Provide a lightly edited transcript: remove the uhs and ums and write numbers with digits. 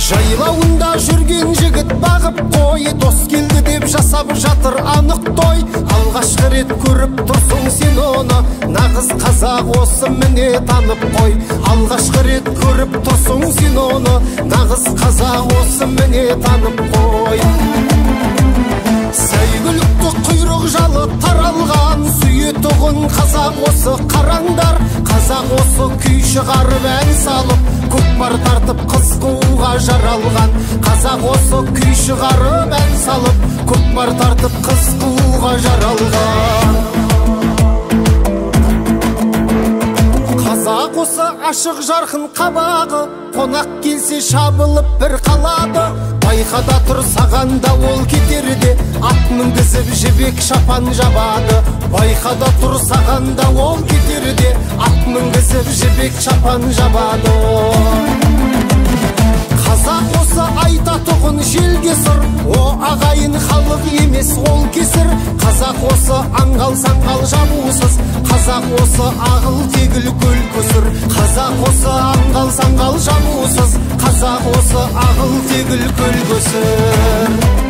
Жайлауында жүрген жігіт бағып қой, дос келді деп жасап жатыр анық той. Алғашқы рет көріп тұрсың сен оны, нағыз қазақ осы міне танып қой. Алғашқы рет көріп тұрсың сен оны, нағыз қазақ осы міне танып қой. Сәйгүлікті құйрық жалы таралған, сүйетұғын қазақ осы қараңдар. Қазақ осы күй шығарып ән салып, көкпар тартып қыз қууға жаралған. Қазақ осы күй шығарып ән салып, көкпар тартып қыз қууға жаралған. Қазақ осы ашық жарқын қабағы, қонақ келсе шабылып бір қалады. Байқада тұр саған да ол кетерде, ат мінгізіп жібек шапан жабады. Байқада тұр саған да ол кетерде, ат мінгізіп жібек шапан жабады. Қазақ осы айтатұғын желге сыр, о ағайын халық емес ол кесір. Қазақ осы аңғал саңғал жабусыз, қазақ осы ағыл тегіл көл көсір. Қазақ осы аңғал саңғал жабусыз, қазақ осы ағыл тегіл көл көсір.